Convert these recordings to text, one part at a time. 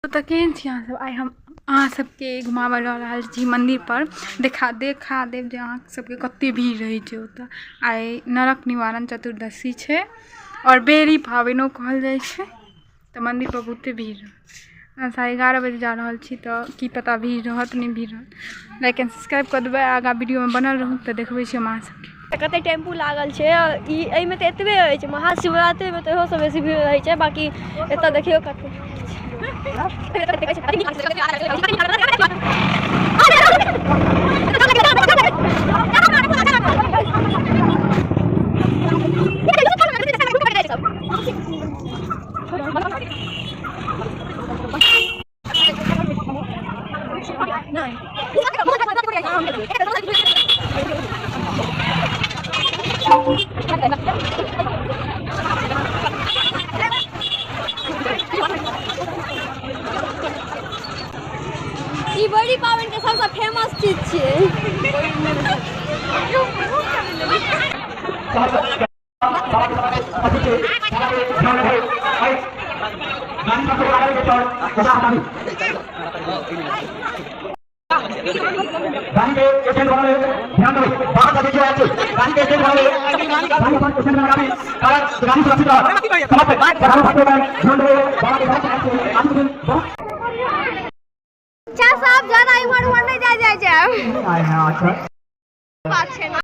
तऽ केहन छी अहाँ सब? आइ हम अहाँ सबके घुमाबऽ लऽ रहल छी मन्दिर पर। देखा देखा देब जे अहाँ सबके कते भीड़ रहै छै ओतऽ। आइ नरक निवारण चतुर्दशी छै आओर बेरी पाबनिओ कहल जाइ छै। तऽ मन्दिर पर बहुते भीड़ रहत। 11:30 बजे जा रहल छी, तऽ की पता भीड़ रहत नहि भीड़ रहत। लाइक एंड सब्सक्राइब कऽ देबै, आगाँ वीडियोमे बनल रहू। तऽ देखबै छी हम अहाँ सबके कते टेम्पू लागल छै। ई एहिमे तऽ एतबे अछि, महाशिवरात्रिमे तऽ इहोसँ बेसी भीड़ रहै छै। बाँकी एतऽ देखियौ कते ई बड़ी पाबनि के सबसँ फेमस चीज छियै। अच्छा साहब, ज्यादा इम्हर उम्हर नहि जाय जाय जायब बात छै ना।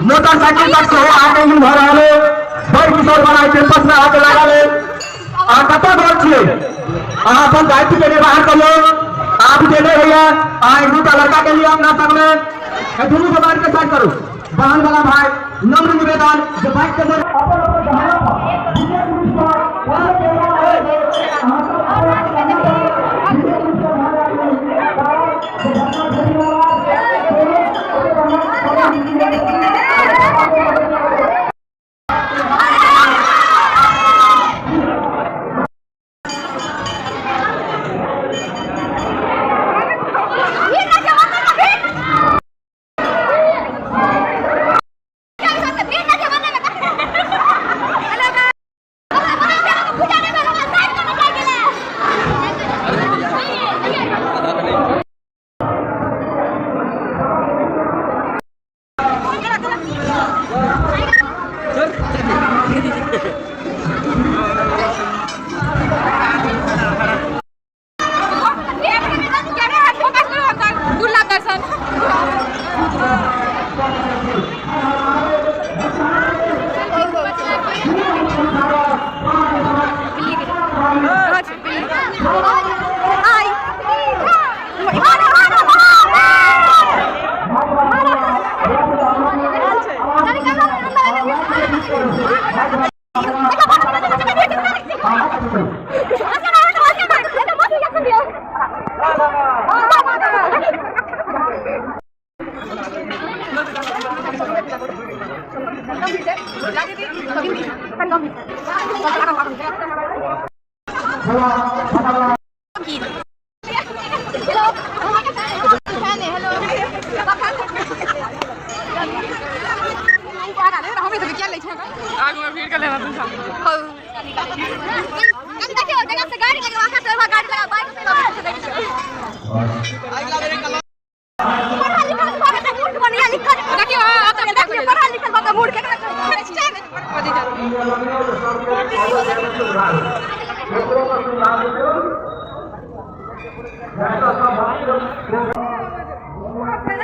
मोटरसाइकिल तक सेहो अहाँके इंजन भऽ रहल अइ। बड़ किशोर वाला कैंपस मे अहाँके लागल अइ। अहाँ कतऽ दौड़ छियै? अहाँ अपन दायित्व के निर्वाहन करियौ। अहाँ भी देने होइए। अहाँ एक दूटा लड़का के लिए अपना संग में एहि दुनू के बाइक के साइड करू। वाहन वाला भाई, नम्र निवेदन जे बाइक के अपन अपन वाहन पर विशेष रूप सँ वाहन के अहाँ सब अपन अपन वाहन पर विशेष रूप सँ ध्यान राखू, कारण जे घटना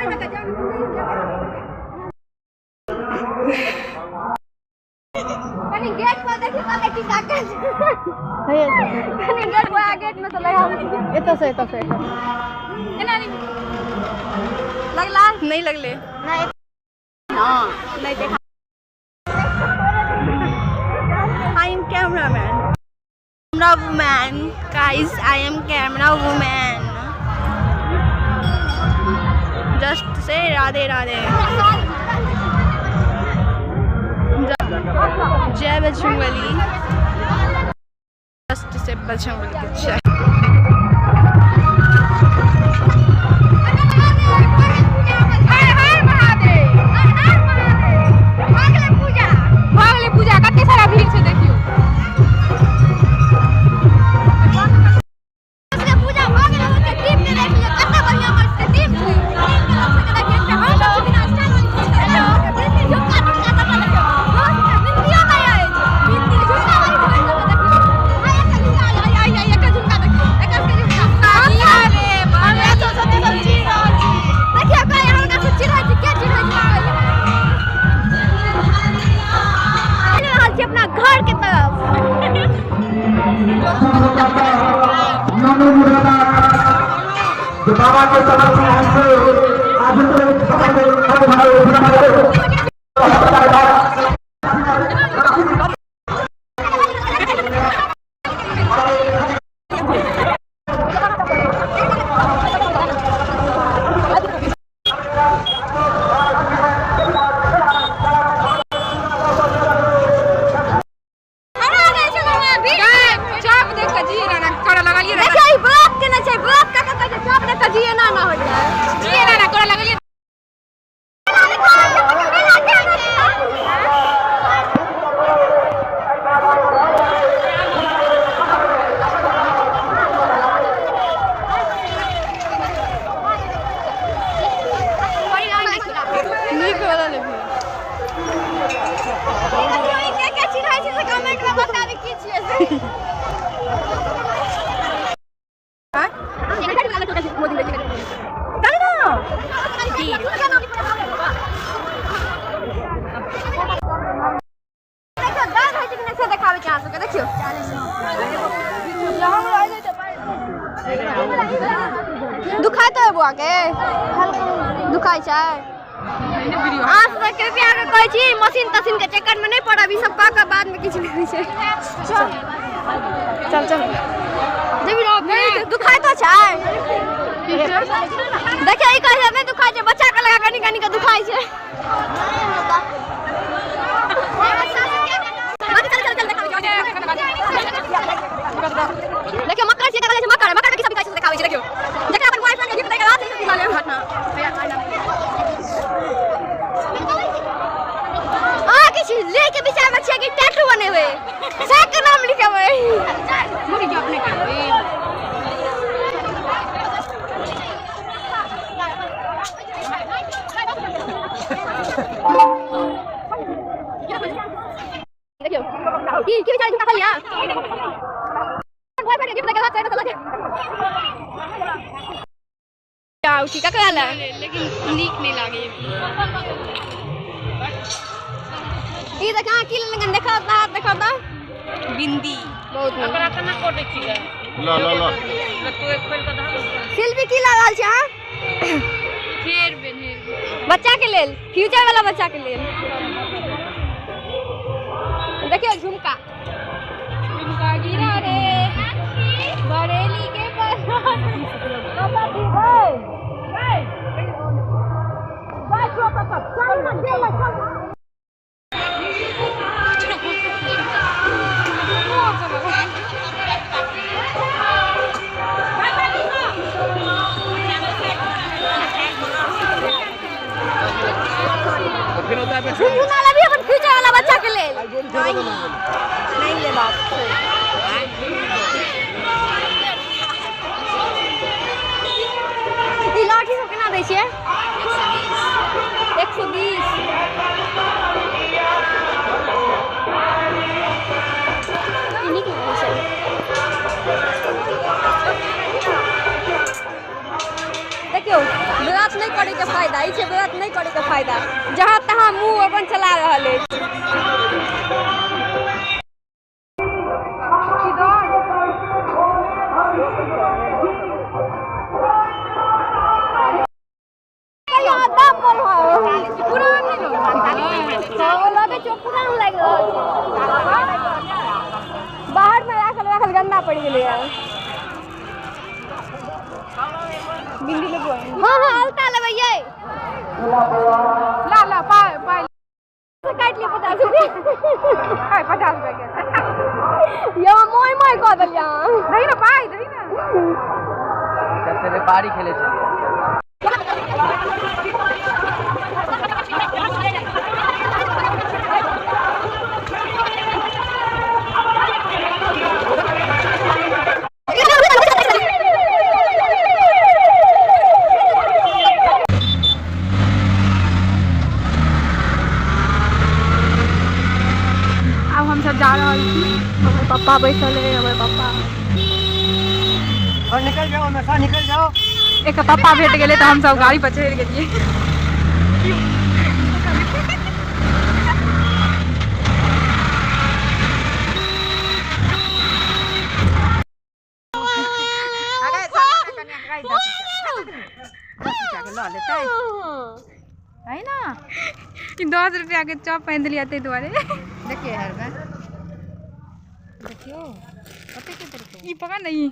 घटि कनी गेट पर देखियौ कते टीका के, कनी गेट पर, गेट में से लगा। एतऽ से, एतऽ से एना नहीं लगला, नहीं लगले। नहीं नहीं देखा। I am cameraman, camera woman guys, I am camera woman. Just say Radhe Radhe. जय बजरंगबली। फर्स्ट से बजरंगबली के जय। पूजा कते सारा भीड़ छै देखियो। पूजा भऽ गेल ओते टीम के देख लियौ कते बढ़िया हमर सबके टीम छै। टीम के लोक सबके देखियौ एकटा हम सब छी बिना स्टाइल वाली छी। झुमका तुमका सब देखियौ। बिंदियो नहि अछि। बिंदी झुमका वाली छोड़ि सबके देखियौ। हाय एकटा झुमका आइ आइ आइ एकर झुमका देखियौ। एकर सबके झुमका। हमरा सब सब सब चिन्ह रहल छी। देखियौ कोइ हमरा सब चिन्है छी के चिन्है छी चलि रहल छी अपना घर के तरफ। जो बाबा के समर्पण हमसे आज हरा गेल छलहुँ हेँ भीड़। चाप देख कऽ जी एना करऽ लगलियै। देखियौ ई व्रत केने छै, व्रत कऽ कऽ कहै छै चाप देख कऽ जी एना ना होइ छै। जी एना ना करऽ लगलियै। नीक वाला लेबै। देखियौ ई के के चिन्है छै से कमेंट में बताबी की छियै से। चल ना। देखियौ दर्द होइ छै कि नहि से देखाबै छी अहाँ सबके। देखियौ दुखाइ तऽ बौआ के दुखाइ छै। अहाँ सब कृपया कऽ कहै छी मशीन तशीन के चक्कर में नहि पड़ब, ई सब कऽ कऽ बाद में किछु नहि होइ छै। चल चल जेबी दुखाइ तऽ छै। देखियौ ई कहै छै नहि दुखाइ छै, बच्चा के लगा कनि कनि के दुखाइ छै। देखियौ मकर छै, कहै छै मकर, मकर के की सब बिकाइ छै से देखाबै छै। देखियौ जकरा अपन बॉयफ्रेंड के गिफ्ट दै के रहत से लऽ लेब घटना। अहाँ किछु ले के विचार में छियै कि टैटू बनेबै, सैक के नाम लिखेबै? मुर्गी अपने करबै। देखियौ की की विचार झुमका खलिया बॉयफ्रेंड के गिफ्ट दै के रहत से लऽ लेब। उठी ककरा लए लेकिन नीक नहि लागैए। ई देख अहाँ की लेलकै देखाउ तऽ, हाथ देखाउ तऽ। बिंदी बहुत नीक। केना कटै छियै? ल ल ल। शिल्पी की लऽ रहल छी अहाँ? फेर बेन बच्चा के लेल, फ्यूचर वाला बच्चा के लेल। देखियौ झुमका। झुमका गिरा रे बरेली के झुनझुना लेबही अपन फ्यूचर वाला बच्चा के लेल? नहीं लेबाक छै। ई लाठी सब केना दै छियै? 120। ई नीक लगै छै। देखियौ व्रत नहि करैके फायदा ई छै, व्रत नहि करैके फायदा जहाँ तहाँ मुँह अपन चला रहल अछि। दाम बोलहो। पुरान नहि लगै छै। हाँ, ओ लगै छै, ओ पुरान लागि रहल छै। बाहर में राखल राखल गन्दा पड़ि गेलैए। बिंदी लेबो? हाँ हाँ, अलता लेबै यै। ला ला पाइ पाइ काटि लिअ। बाड़ी खेलै छलियै। आब हमसब जा रहल छी। हमर पप्पा बैसल है, हमर पप्पा। और निकल जाओ हमेशा, निकल जाओ। एक पप्पा भेट गेलै तऽ हमसब गाड़ी पर चढ़ि गेलियै। है ना। ई 10 रुपया के चॉप आनि देलियै ताहि दुआरे। देखिए हर बार देखियो कते के देलकै ई पकड़ ने, ई